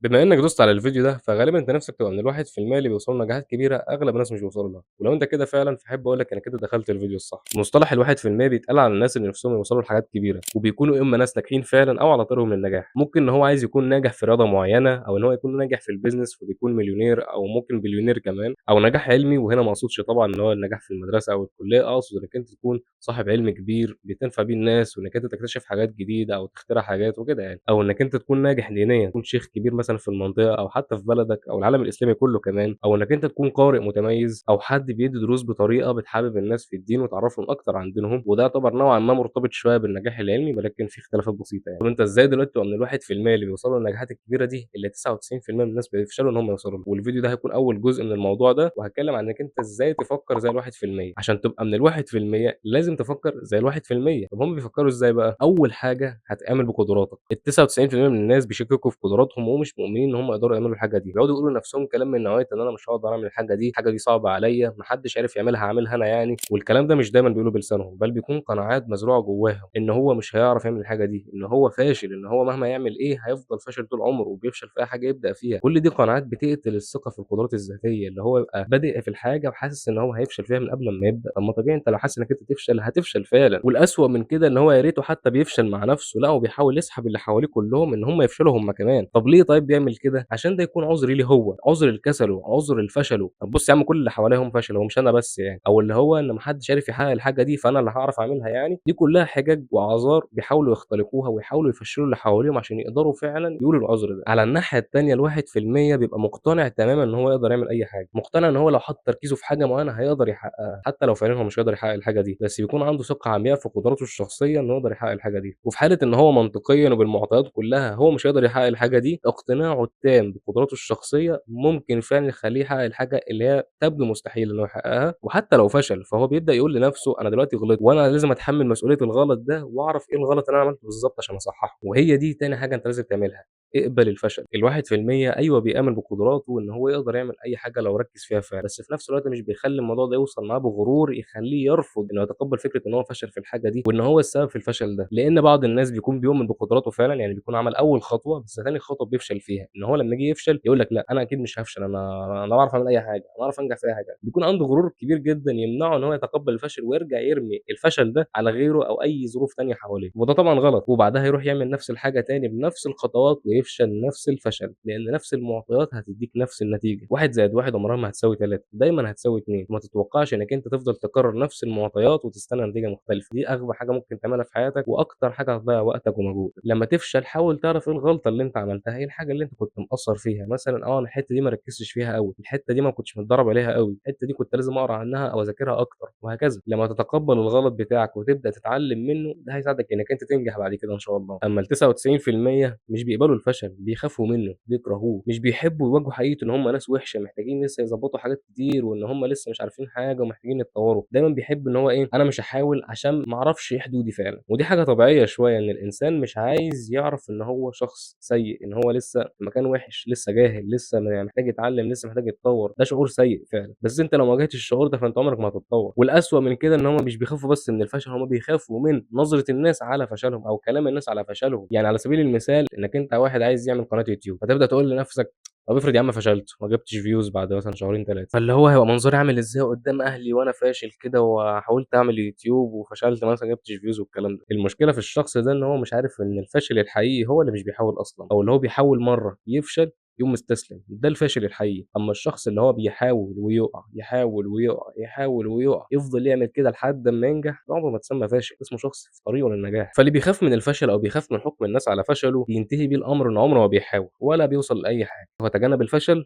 بما إنك دوست على الفيديو ده فغالبًا أنت نفسك تبقى من ال1% اللي بيوصلوا لنجاحات كبيرة أغلب الناس مش بيوصلوا لها، ولو أنت كده فعلًا فأحب أقول لك إنك كده دخلت الفيديو الصح. مصطلح ال1% بيتقال على الناس اللي نفسهم يوصلوا لحاجات كبيرة، وبيكونوا إما ناس ناجحين فعلًا أو على طريقهم للنجاح. ممكن إن هو عايز يكون ناجح في رياضة معينة، أو إن هو يكون ناجح في ال business فبيكون مليونير أو ممكن بليونير كمان، أو نجاح علمي. وهنا ما أقصدش طبعًا إن هو النجاح في المدرسة أو الكلية، أقصد إنك أنت تكون صاحب علم كبير بتنفع بيه الناس، وإنك أنت تكتشف حاجات جديدة أو تخترع حاجات وكده يعني، أو إنك أنت تكون ناجح دينيًا، تكون شيخ كبير مثلًا في المنطقة أو حتى في بلدك أو العالم الإسلامي كله كمان، أو إنك أنت تكون قارئ متميز أو حد بيدي دروس بطريقة بتحبب الناس في الدين وتعرفهم أكتر عن دينهم، وده يعتبر نوعًا ما مرتبط شوية بالنجاح العلمي ولكن في اختلافات بسيطة يعني. طب أنت إزاي دلوقتي تبقى من ال1% اللي بيوصلوا للنجاحات الكبيرة دي اللي 99% من الناس بيفشلوا إن هم يوصلوا لها؟ والفيديو ده هيكون أول جزء من الموضوع ده، وهاتكلم عن إنك أنت إزاي تفكر زي ال1%. عشان تبقى من ال1% لازم تفكر زي ال1%. طب هم بيفكروا إزاي بقى؟ أول حاجة هتآمن بقدراتك. ال99% من الناس بيشككوا في قدراتهم ومش مؤمنين إن هم يقدروا يعملوا الحاجة دي، بيقعدوا يقولوا لنفسهم كلام من نوعية إن أنا مش هاقدر أعمل الحاجة دي، الحاجة دي صعبة عليّا، ما حدش عرف يعملها هاعملها أنا يعني. والكلام ده مش دايمًا بيقولوه بلسانهم، بل بيكون قناعات مزروعة جواهم إن هو مش هيعرف يعمل الحاجة دي، إن هو فاشل، إن هو مهما يعمل إيه هيفضل فاشل طول عمره وبيفشل في أي حاجة يبدأ فيها. كل دي قناعات بتقتل الثقة في القدرات الذاتية، اللي هو يبقى بادئ في الحاجة وحاسس إن هو هيفشل فيها من قبل ما يبدأ. طب ما طبيعي أنت لو حاسس إنك أنت تفشل هتفشل فعلًا. والأسوأ من كده إن هو يا ريته حتى بيفشل مع نفسه، لأ هو بيحاول يسحب اللي حواليه كلهم إن هم يفشلوا هم كمان. طب ليه طيب بيعمل كده؟ عشان ده يكون عذر ليه هو، عذر لكسله، عذر لفشله. طب بص يا عم كل اللي حواليا هم فشلوا ومش أنا بس يعني، أو اللي هو إن ما حدش عرف يحقق الحاجة دي فأنا اللي هاعرف أعملها يعني. دي كلها حجج وأعذار بيحاولوا يختلقوها ويحاولوا يفشلوا اللي حواليهم عشان يقدروا فعلًا يقولوا العذر ده. على الناحية التانية ال1% بيبقى مقتنع تمامًا إن هو يقدر يعمل أي حاجة، مقتنع إن هو لو حط تركيزه في حاجة معينة هيقدر يحققها، حتى لو فعليًا هو مش هيقدر يحقق الحاجة دي، بس بيكون عنده ثقة عمياء في قدراته الشخصية إنه يقدر يحقق الحاجة دي. وفي حالة إن هو منطقيًا وبالمعطيات كلها هو مش هيقدر يحقق الحاجة دي، اقتناعه التام بقدراته الشخصية ممكن فعلًا يخليه يحقق الحاجة اللي هي تبدو مستحيل إن هو يحققها. وحتى لو فشل فهو بيبدأ يقول لنفسه أنا دلوقتي غلطت وأنا لازم أتحمل مسؤولية الغلط ده وأعرف إيه الغلط اللي أنا عملته بالضبط عشان أصححه. وهي دي تاني حاجة أنت لازم تعملها، اقبل الفشل. ال1% أيوه بيآمن بقدراته وإن هو يقدر يعمل أي حاجة لو ركز فيها فعلًا، بس في نفس الوقت مش بيخلي الموضوع ده يوصل معاه بغرور يخليه يرفض إنه يتقبل فكرة إن هو فشل في الحاجة دي وإن هو السبب في الفشل ده. لأن بعض الناس بيكون بيؤمن بقدراته فعلًا، يعني بيكون عمل أول خطوة بس تاني خطوة بيفشل فيها، إن هو لما يجي يفشل يقول لك لأ أنا أكيد مش هافشل، أنا باعرف أعمل أي حاجة، أنا أعرف أنجح في أي حاجة. بيكون عنده غرور كبير جدًا يمنعه إن هو يتقبل الفشل ويرجع يرمي الفشل ده على غيره أو أي ظروف تانية حواليه، وده طبعًا غلط. وبعدها يروح يعمل نفس الحاجة تاني بنفس الخطوات ويفشل نفس الفشل، لأن نفس المعطيات هتديك نفس النتيجة. 1 + 1 عمرها ما هتساوي 3، دايمًا هتساوي 2. وما تتوقعش إنك أنت تفضل تكرر نفس المعطيات وتستنى نتيجة مختلفة، دي أغبى حاجة ممكن تعملها في حياتك وأكتر حاجة هتضيع وقتك ومجهودك. لما تفشل حاول تعرف إيه الغلطة اللي أنت عملتها، إيه الحاجة اللي أنت كنت مقصر فيها. مثلًا أنا الحتة دي ما ركزتش فيها أوي، الحتة دي ما كنتش متدرب عليها أوي، الحتة دي كنت لازم أقرا عنها أو أذاكرها أكتر، وهكذا. لما تتقبل الغلط بتاعك وتبدأ تتعلم منه ده هيساعدك إنك أنت تنجح بعد كده إن شاء الله. أما ال99% مش بيقبلوا الفشل، بيخافوا منه، بيكرهوه، مش بيحبوا يواجهوا حقيقة إن هم ناس وحشة محتاجين لسه يضبطوا حاجات كتير وإن هم لسه مش عارفين حاجة ومحتاجين يتطوروا. دايمًا بيحب إن هو إيه، أنا مش هاحاول عشان ما أعرفش إيه حدودي فعلًا. ودي حاجة طبيعية شوية إن الإنسان مش عايز يعرف إن هو شخص سيء، إن هو لسه في مكان وحش، لسه جاهل، لسه محتاج يتعلم، لسه محتاج يتطور. ده شعور سيء فعلًا، بس أنت لو ما واجهتش الشعور ده فأنت عمرك ما هتتطور. والأسوأ من كده إن هم مش بيخافوا بس من الفشل، هم بيخافوا من نظرة الناس على فشلهم أو كلام الناس على فشلهم. يعني على سبيل المثال إنك أنت واحد عايز يعمل قناة يوتيوب، فتبدأ تقول لنفسك طب افرض يا عم فشلت وما جبتش views بعد مثلًا شهرين 3، فاللي هو هيبقى منظري عامل إزاي قدام أهلي وأنا فاشل كده وحاولت أعمل يوتيوب وفشلت مثلًا ما جبتش views والكلام ده. المشكلة في الشخص ده إن هو مش عارف إن الفاشل الحقيقي هو اللي مش بيحاول أصلًا، أو اللي هو بيحاول مرة يفشل يقوم مستسلم، ده الفاشل الحقيقي. أما الشخص اللي هو بيحاول ويقع، يحاول ويقع، يحاول ويقع، يفضل يعمل كده لحد أما ينجح، ده عمره ما اتسمى فاشل، اسمه شخص في طريقه للنجاح. فاللي بيخاف من الفشل أو بيخاف من حكم الناس على فشله بينتهي بيه الأمر إن عمره ما بيحاول ولا بيوصل لأي حاجة. هو تجنب الفشل،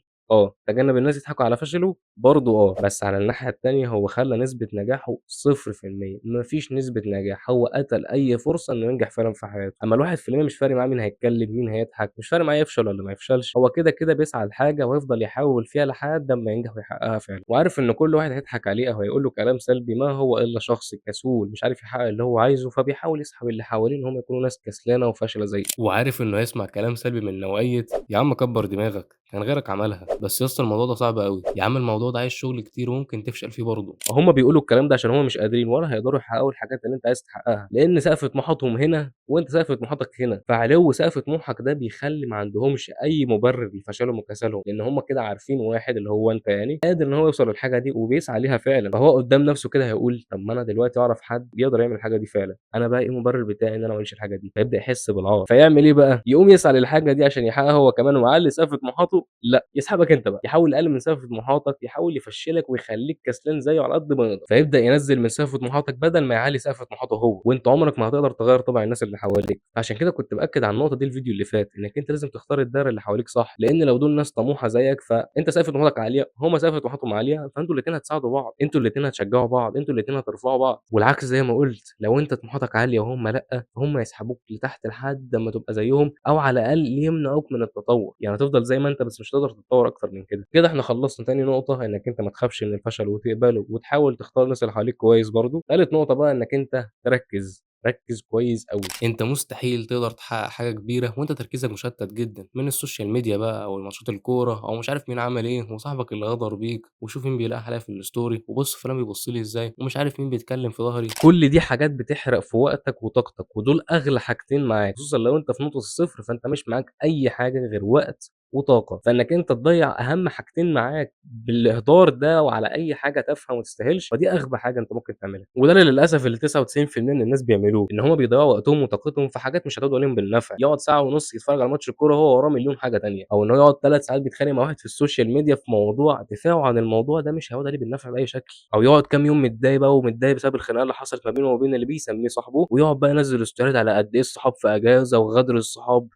تجنب الناس يضحكوا على فشله برضه بس على الناحية التانية هو خلى نسبة نجاحه 0%، ما فيش نسبة نجاح، هو قتل أي فرصة إنه ينجح فعلًا في حياته. أما ال1% مش فارق معاه مين هيتكلم، مين هيضحك، مش فارق معاه يفشل والّا ما يفشلش، هو كده كده بيسعى لحاجة ويفضل يحاول فيها لحد أما ينجح ويحققها فعلًا. وعارف إن كل واحد هيضحك عليه أو هيقول له كلام سلبي ما هو إلا شخص كسول مش عارف يحقق اللي هو عايزه، فبيحاول يسحب اللي حواليه إن هم يكونوا ناس كسلانة وفاشلة زيه. وعارف إنه هيسمع كلام سلبي من نوعية يا عم كبر دماغك، كان غيرك عملها، بس يا اسطى الموضوع ده صعب أوي، يا عم الموضوع ده عايز شغل كتير وممكن تفشل فيه برضه. فهُم بيقولوا الكلام ده عشان هُم مش قادرين ولا هيقدروا يحققوا الحاجات اللي أنت عايز تحققها، لإن سقف طموحاتهم هنا وأنت سقف طموحاتك هنا، فعلو سقف طموحك ده بيخلّي ما عندهمش أي مبرر لفشلهم وكسلهم، لإن هُم كده عارفين واحد اللي هو أنت يعني قادر إن هو يوصل للحاجة دي وبيسعى ليها فعلًا، فهو قدّام نفسه كده هيقول طب ما أنا دلوقتي أعرف حد بيقدر يعمل الحاجة دي فعلًا، أنا بقى إيه المبرر بتاعي إن أنا ما أعملش الحاجة دي؟ فيبدأ يحس بالعار، فيعمل إيه بقى؟ يقوم يسعى للحاجة دي عشان يحققها هو كمان ويعلّي سقف طموحاته؟ لأ، يسحبك أنت بقى، يحاول يقلل من سقف طموحاتك، يحاول يفشلك ويخليك كسلان زيه على قد ما يقدر، فيبدأ ينزل من سقف طموحاتك بدل ما يعلّي سقف طموحاته هو، وأنت عمرك ما هتقدر تغيّر طبع الناس اللي حواليك. عشان كده كنت بأكد على النقطة دي الفيديو اللي فات، إنك أنت لازم تختار الدايرة اللي حواليك صح، لإن لو دول ناس طموحة زيك فأنت سقف طموحاتك عالية، هُم سقف طموحاتهم عالية، فأنتم الاتنين هتساعدوا بعض، أنتم الاتنين هتشجعوا بعض، أنتم الاتنين هترفعوا بعض. والعكس زي ما قُلت، لو أنت طموحاتك عالية وهُم لأ، فهُم يسحبوك لتحت لحد أمّا تبقى زيهم، أو على الأقل يمنعوك من التطور، يعني هتفضل زي ما أنت بس مش هتقدر تتطور أكتر من كده. كده إحنا خلصنا تاني نقطة، إنك أنت ما تخافش من الفشل وتقبله وتحاول تختار الناس اللي حواليك كويس برضه. تالت نقطة بقى إنك أنت تركز، ركز كويس أوي. أنت مستحيل تقدر تحقق حاجة كبيرة وأنت تركيزك مشتت جدًا من ال social media بقى أو الماتشات الكورة أو مش عارف مين عمل إيه وصاحبك اللي غدر بيك وشوف مين بيلاقي عليَّ في ال story وبُص فلان بيبُص لي إزاي ومش عارف مين بيتكلم في ضهري. كل دي حاجات بتحرق في وقتك وطاقتك، ودول أغلى حاجتين معاك، خصوصًا لو أنت في نقطة الصفر فأنت مش معاك أي حاجة غير وقت وطاقة، فإنك أنت تضيّع أهم حاجتين معاك بالإهدار ده وعلى أي حاجة تافهة وما تستاهلش، فدي أغبى حاجة أنت ممكن تعملها. وده اللي للأسف اللي 99% من الناس بيعملوه، إن هم بيضيّعوا وقتهم وطاقتهم في حاجات مش هتعود عليهم بالنفع، يقعد ساعة ونص يتفرج على ماتش الكورة وهو وراه مليون حاجة تانية، أو إن هو يقعد 3 ساعات بيتخانق مع واحد في ال social media في موضوع دفاعه عن الموضوع ده مش هيعود عليه بالنفع بأي شكل، أو يقعد كام يوم متضايق بقى ومتضايق بسبب الخناقة اللي حصلت ما بينه وما بين اللي بيسميه صاحبه، ويقعد بقى ينزل ستوريات على قد إيه الصحاب في أجازة وغدر الصحاب.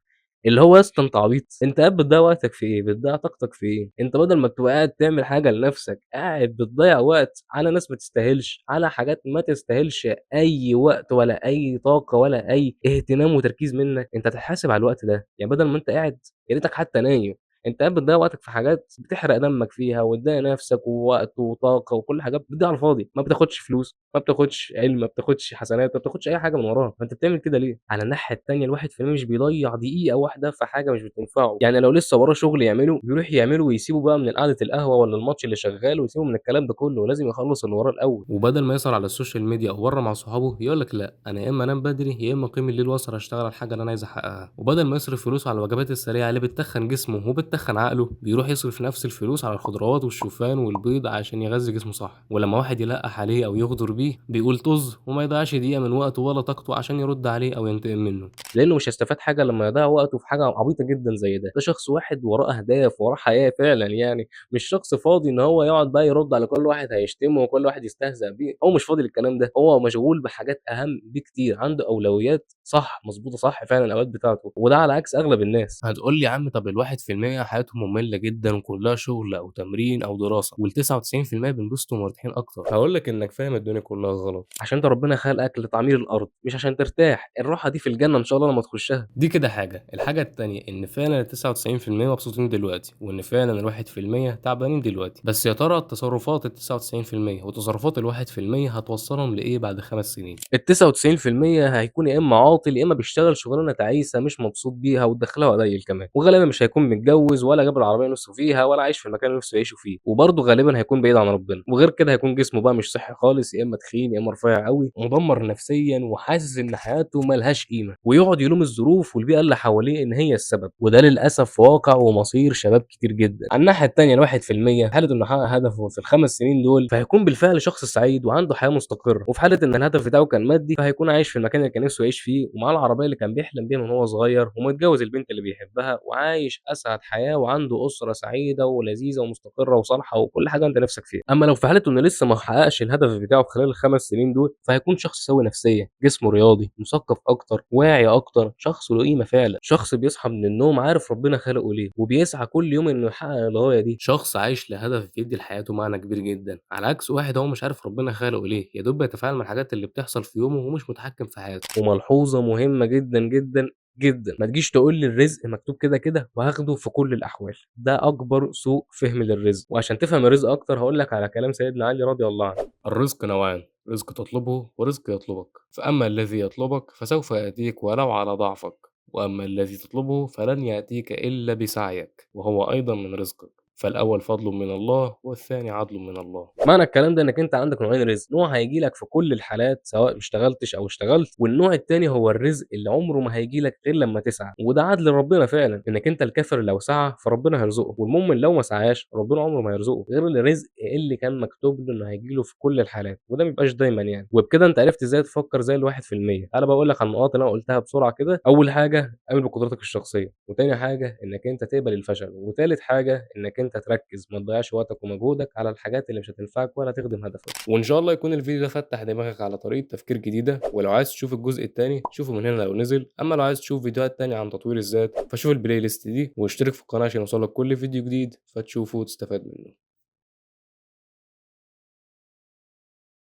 اللي هو يا اسطى أنت عبيط؟ أنت قاعد بتضيّع وقتك في إيه؟ بتضيّع طاقتك في إيه؟ أنت بدل ما تبقى قاعد تعمل حاجة لنفسك، قاعد بتضيّع وقت على ناس ما تستاهلش، على حاجات ما تستاهلش أي وقت ولا أي طاقة ولا أي اهتمام وتركيز منك، أنت هتتحاسب على الوقت ده، يعني بدل ما أنت قاعد يا ريتك حتى نايم، أنت قاعد بتضيّع وقتك في حاجات بتحرق دمك فيها وتضايق نفسك ووقت وطاقة وكل حاجات بتضيع على الفاضي، ما بتاخدش فلوس، ما بتاخدش علم، ما بتاخدش حسنات، ما بتاخدش أي حاجة من وراها، فأنت بتعمل كده ليه؟ على الناحية التانية ال1% مش بيضيّع دقيقة واحدة في حاجة مش بتنفعه، يعني لو لسه وراه شغل يعمله بيروح يعمله ويسيبه بقى من قعدة القهوة ولا الماتش اللي شغال ويسيبه من الكلام ده كله، لازم يخلّص اللي وراه الأول. وبدل ما يسهر على ال social media أو برّه مع صحابه يقول لك لأ، أنا يا إما أنام بدري يا إما أقيم الليل وأسهر أشتغل على الحاجة اللي أنا عايز أحققها. وبدل ما يصرف فلوسه على الوجبات السريعة اللي بتتخن جسمه وبتتخن عقله، بيروح يصرف نفس الفلوس على الخضروات والشوفان والبيض عشان يغذي جسمه صح. ولما واحد يلقح عليه أو يغدر بيه بيقول طز وما يضيعش دقيقة من وقته ولا طاقته عشان يرد عليه أو ينتقم منه، لأنه مش هيستفاد حاجة لما يضيع وقته في حاجة عبيطة جدًا زي ده. ده شخص واحد وراه أهداف وراه حياة فعلًا يعني، مش شخص فاضي إن هو يقعد بقى يرد على كل واحد هيشتمه وكل واحد يستهزأ بيه، هو مش فاضي للكلام ده، هو مشغول بحاجات أهم بكتير، عنده أولويات صح مضبوطة صح فعلًا الأولويات بتاعته، وده على عكس أغلب الناس. هتقول لي يا عم طب ال1% حياتهم مملة جدًا وكلها شغل أو تمرين أو دراسة، وال99% بينبسطوا ومرتاحين أكتر. هاقول لك إنك فاهم الدنيا كلها غلط، عشان أنت ربنا خلقك لتعمير الأرض مش عشان ترتاح، الراحة دي في الجنة إن شاء الله لما تخشها. دي كده حاجة. الحاجة التانية إن فعلًا ال99% مبسوطين دلوقتي، وإن فعلًا ال1% تعبانين دلوقتي، بس يا ترى تصرفات ال99% وتصرفات ال1% هتوصلهم لإيه بعد 5 سنين؟ ال99% هيكون يا إما عاطل يا إما بيشتغل شغلانة تعيسة مش مبسوط بيها وتدخلها قليل كمان، وغالبًا مش هيكون متجوز ولا جاب العربية نفسه فيها ولا عايش في المكان اللي نفسه يعيشه فيه، وبرضه غالبًا هيكون بعيد عن ربنا، وغير كده هيكون جسمه بقى مش صحي خالص، يا إما تخين يا إما رفيع أوي، مدمر نفسيًا وحاسس إن حياته ما لهاش قيمة، ويقعد يلوم الظروف والبيئة اللي حواليه إن هي السبب، وده للأسف واقع ومصير شباب كتير جدًا. على الناحية التانية ال1% في حالة إنه حقق هدفه في ال5 سنين دول فهيكون بالفعل شخص سعيد وعنده حياة مستقرة، وفي حالة إن الهدف بتاعه كان مادي فهيكون عايش في المكان اللي كان نفسه يعيش فيه ومعاه العربية اللي كان بيحلم بيها من وهو صغير، ومتجوز البنت اللي بيحبها وعايش أسعد حياة وعنده أسرة سعيدة ولذيذة ومستقرة وصالحة وكل حاجة أنت نفسك فيها. أما لو في حالة إنه لسه ما حققش الهدف بتاعه في خلال ال5 سنين دول فهيكون شخص سوي نفسيًا، جسمه رياضي، مثقف أكتر، واعي أكتر، شخص له قيمة فعلًا، شخص بيصحى من النوم عارف ربنا خلقه ليه وبيسعى كل يوم إنه يحقق الغاية دي، شخص عايش لهدف بيدي لحياته معنى كبير جدًا، على عكس واحد هو مش عارف ربنا خلقه ليه، يا دوب بيتفاعل مع الحاجات اللي بتحصل في يومه ومش متحكم في حياته. وملحوظة مهمة جدًا جدًا جدًا، ما تجيش تقول لي الرزق مكتوب كده كده وهاخده في كل الأحوال، ده أكبر سوء فهم للرزق. وعشان تفهم الرزق أكتر هاقول لك على كلام سيدنا علي رضي الله عنه: الرزق نوعان، رزق تطلبه ورزق يطلبك، فأما الذي يطلبك فسوف يأتيك ولو على ضعفك، وأما الذي تطلبه فلن يأتيك إلا بسعيك، وهو أيضا من رزقك. فالأول فضل من الله والثاني عدل من الله. معنى الكلام ده إنك أنت عندك نوعين رزق، نوع هيجي لك في كل الحالات سواء ما اشتغلتش أو اشتغلت، والنوع التاني هو الرزق اللي عمره ما هيجي لك غير لما تسعى، وده عدل ربنا فعلا، إنك أنت الكافر لو سعى فربنا هيرزقه، والمؤمن لو ما سعاش ربنا عمره ما هيرزقه، غير الرزق اللي كان مكتوب له إنه هيجي له في كل الحالات، وده ما بيبقاش دايما يعني. وبكده أنت عرفت إزاي تفكر زي ال1%. أنا بقول لك على النقاط اللي أنا قلتها بسرعة كده. أول حاجة آمن بقدراتك الشخصية، وتاني حاجة إنك أنت تقبل الفشل، وتالت حاجة إنك أنت تركز، ما تضيعش وقتك ومجهودك على الحاجات اللي مش هتنفعك ولا تخدم هدفك. وإن شاء الله يكون الفيديو ده فتح دماغك على طريقة تفكير جديدة، ولو عايز تشوف الجزء التاني شوفه من هنا لو نزل. أما لو عايز تشوف فيديوهات تانية عن تطوير الذات فشوف ال playlist دي، واشترك في القناة عشان يوصلك كل فيديو جديد فتشوفه وتستفاد منه.